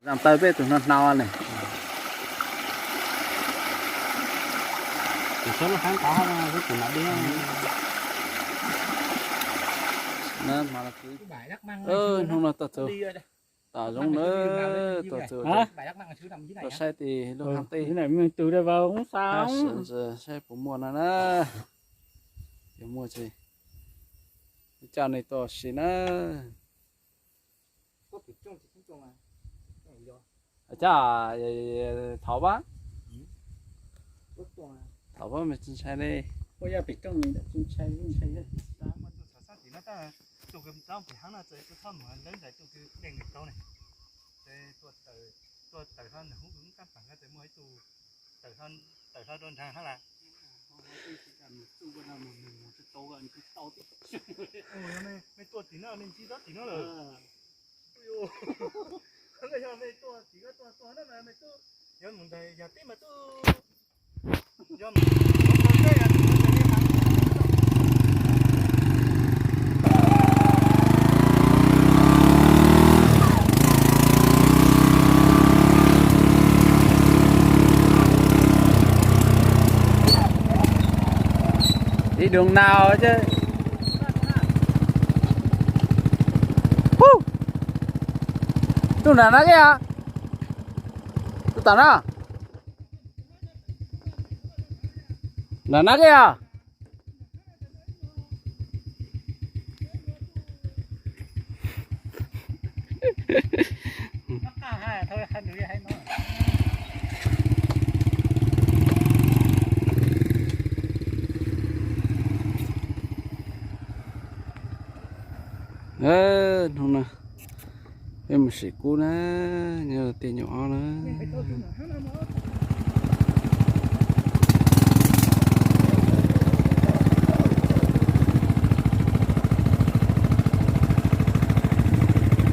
Zaaj taw peb tug no hnau ne. Hnub no tuaj txug tom zoov na, tuaj txug, tuaj saib tes lub hav tej. Saib puas muaj no na. Yog muaj ces coj nej tuaj ua si na. Coj, thov pab, thov pab me tsis ntshai ne. Mej tuaj tim no, mej ntsib tau tim no lawm. Yog mej tuaj, yog tib mas tuaj, yog ib dua nau thiab. Hu, tus nram no kiag, tus tom no, nram no kiag. Hnub no peb mus sim kub na, nyob tej nyuam ob na.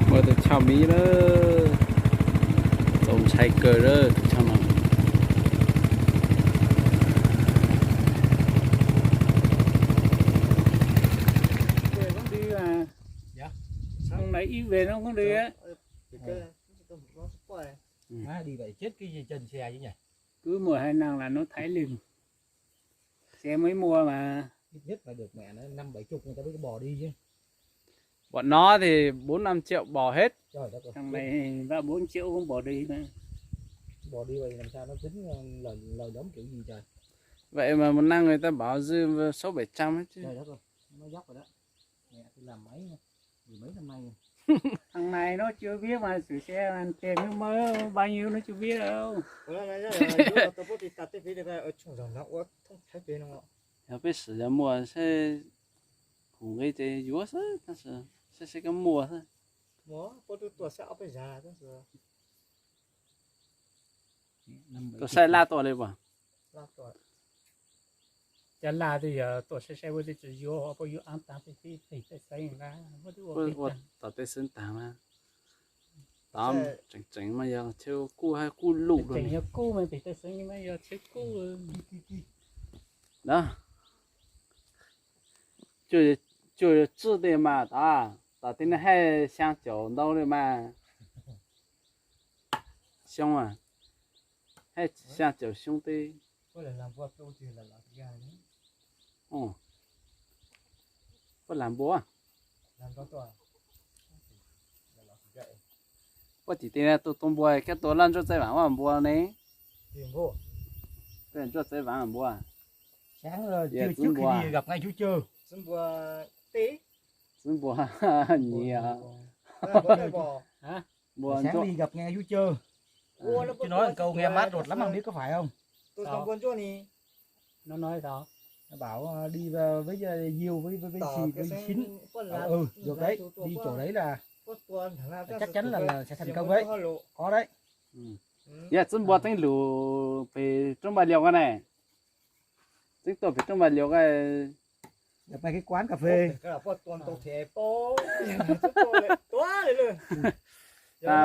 Muaj tus choj miv lawm, txaus ntshai kawg lawm tus choj no. Ib ve no koob dw. Kwv muam hais nws là nó Thái Linh, xe mới mua mà. Bọn nó thì bốn năm triệu bỏ hết. Thằng này ba bốn triệu cũng bỏ đi nữa. Vậy mà một năm người ta bảo dư sáu bảy trăm hết chứ. Thằng này nó chưa biết mà sửa xe mà tiền nó mới bao nhiêu nó chưa biết đâu. Yog peb sim yog muaj seb, kuv nqi ces yuav xwb, tab sis saib seb koj muaj xwb. Tuaj saib laj tuaj li puas? Cov laj twb yog tuaj saib saib ua twb tsis yuav, puab yuav ab tag peb peb peg tej xeeb na, ua tom tej xeeb tag na. Tom tseem tseem mas yog chaw kuj hab kuj lum, tseem yog kuj mas peg tej xeeb mas yog chaw kuj na. Cuaj tsib tej mas tom, tom tej no haj xyaa caum ntau li mas. Xyoo, haj xyaa caum xyoo tej. Puab lag npua, puab tim tej tua tua npua, koj tua laj ntsuab txaij vaam ua npua ne? Ntsuab txaij vaam npua. Txiv npua nyiam. Npua ntsuab. Nó nói sao? Nó bảo đi với, với Diêu với, với, với Thìn, với Thìn. Ờ, ừ, được đấy, đi chỗ đấy là chắc chắn là, là sẽ thành công đấy. Có đấy. Yog txiv npua tseeb lug pem roob Npaj Liaus ko ne, tseeb tuaj pem roob Npaj Liaus ko. Cái quán cà phê.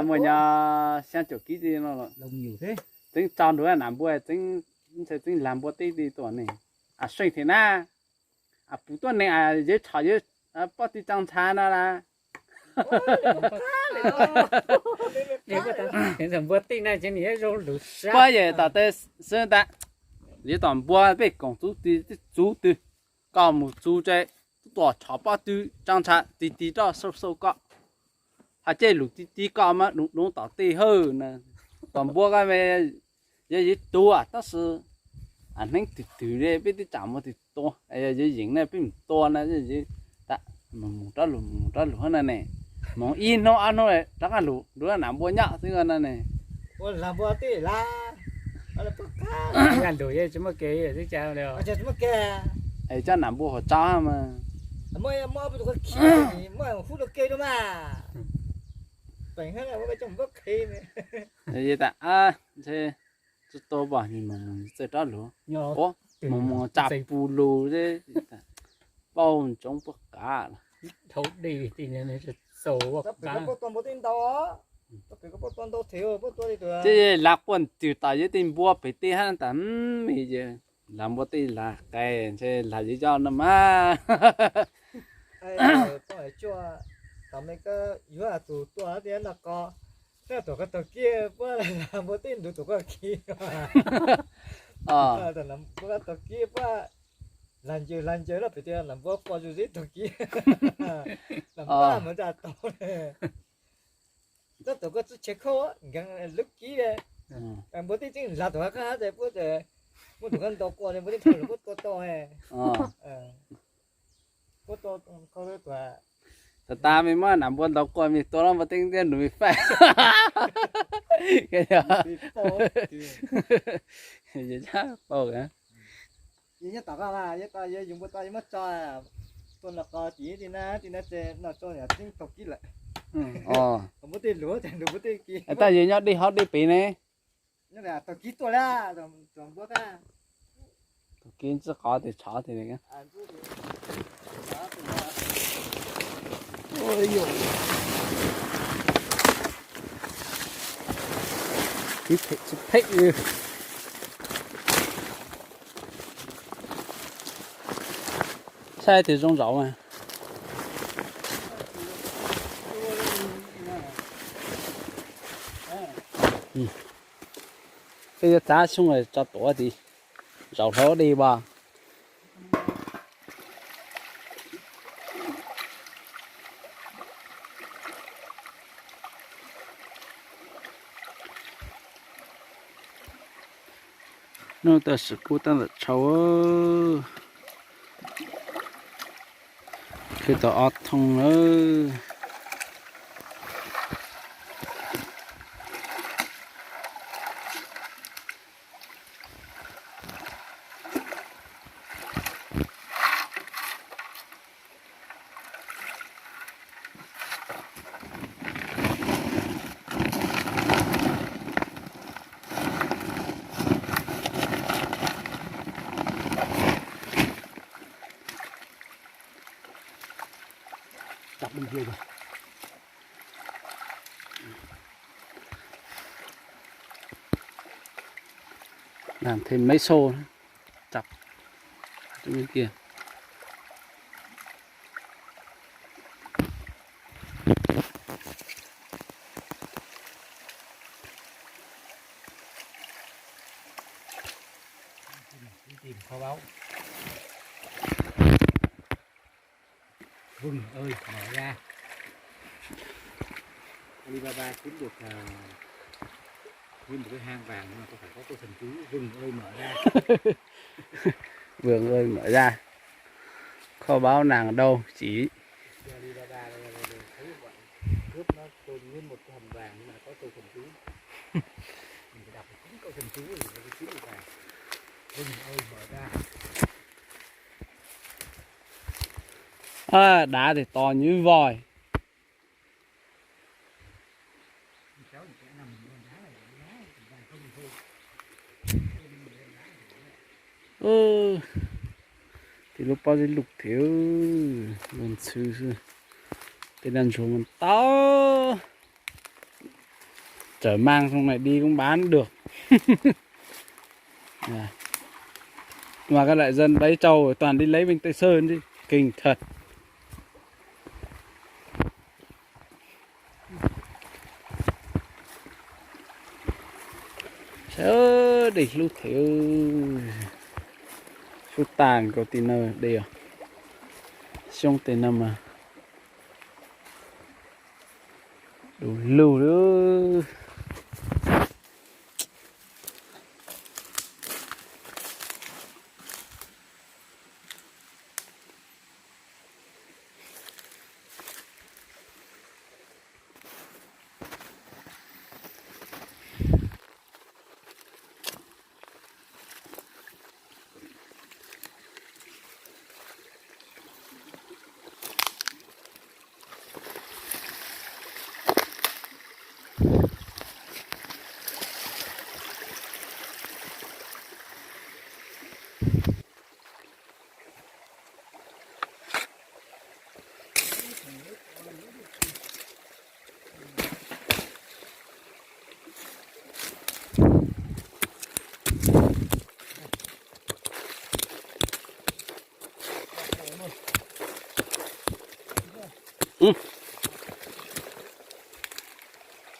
Muaj nyob xyaa caum kib tej no los. Tseeb tso nrug nam npua, tseeb ntshai tseeb lag npua teb tuaj ne. A seej thiab na, a puv tuab neeg a yawg tshom yawg poj tij tsaa ntsha no las. Npua tij na ces nws zoo lus sab. Pab yam tom tej xwb ntag, yog tom npua pej koom txub twg, txub twg, koj mus txub tse, tub tuam tshov pob tw tsab ntsha ti ti roj xauj xauj koj, hais cej lus ti ti koj mas dub dub tom tej hawj na. Tom npua koj yog yeej tuag tab sis hneev twg twg li peb twb tsam muaj twg tua, yog yeej yeem na peb mus tua na, mus rov lug mus rov lug hab na ne, mus ib hnub ob hnub rov qab lug nrug nam npua nyob xwb na ne. Ua lag npua tij la, lag lug yeej tsis muaj kev, tsis muaj kev. Es coj nam npua hauv tsob mas, muaj tus koj khi, muaj hub rau kev rau mas, peem hab ua coj npua khi. Yeej tas ntshe tsis tua pom, mus txawj rov lug, mus mus tsa pus lug, pauj ntsoov puab qav. Dhau dej ti txaus ua qav. Ces lag quaj ntws tom yus tej npua pem tej hab tas, lag npua tej lag qais ntshe lag yeej yoj no mas. Tom me koj yuav tus tuaj tias no ko, tuam koj taug kiag puab lag npua tej nrug tuam koj khi. Puab taug kiag puab lag ncaws lag ncaws no pem tias lag npua pom zuj zeb taug kiag, lag npua mus ntsaj tau. Txob tuam koj txuj tshee khauj nkees lub kib, npua tej tseem lag tuam koj hab tas puab, muaj tus koj ntaus quaj npua tej thaum lawv puab tua tau. Puab tua, tas tas me muab nam npua ntaus quaj me tua lub npua tej tiaj nrug me faij. Yog nyob tom koj mas, yog yus npua tau yus muab tso, tua no qos tim tim na tim na ces no tso yog tseeb taug kib lawm. Npua tej luv ces nrug npua tej kib. Tab yog nyob dej hov dej pem ne. Taug kib tuaj lawm, taug kib ntxib qos tes tshov tes. Phem, saib tes zoo zaum mas. Peb yuav txav xyoo tso tuav tid, zaum hlo dej as. Nub tam sim kuj tab tom tshau, khwv tau ob thooj lawm. Làm thêm mấy xô nữa. Chọc bên kia. Tìm kho báu. Vừng ơi mở ra. Alibaba kiếm được, à, nguyên một cái hang vàng nhưng mà không phải có câu thần chú Vừng ơi mở ra. Vừng ơi mở ra. Kho báu nằm đâu chỉ. Alibaba là, là, là thấy bọn cướp nó trôn nguyên một cái hầm vàng nhưng mà nó có câu thần chú. Mình phải đọc chín câu thần chú thì nó mới kiếm được vàng. Vừng ơi mở ra. Đá thì to như voi. Thì lub pob zeb lug thiab lub ntxhw xwb. Tej dab ntsuag mas tau. Chở mang trong này đi cũng bán được. Mà các đại dân đấy trâu toàn đi lấy bên Tây Sơn chứ, kinh thật. Ơ, dej hlub thiab. Hlub tas nkaus tim no dej os. Xyoob tej no mas du lug lawm.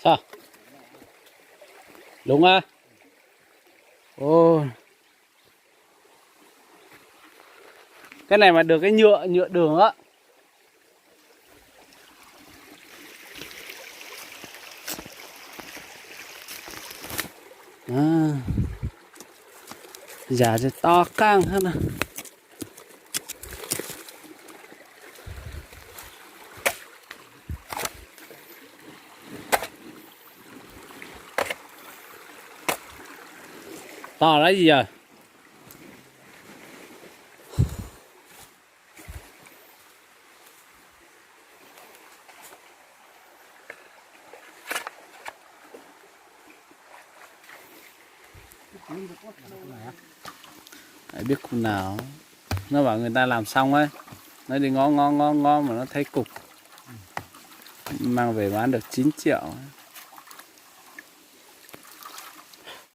Sao? Đúng á. Ồ. Cái này mà được cái nhựa, nhựa đường á. À, da to qab thiab na. To lawm yog. Ai, biết khu nào. Nó bảo người ta làm xong ấy. Nó đi ngó ngó ngó ngó mà nó thấy cục. Mang về bán được chín triệu.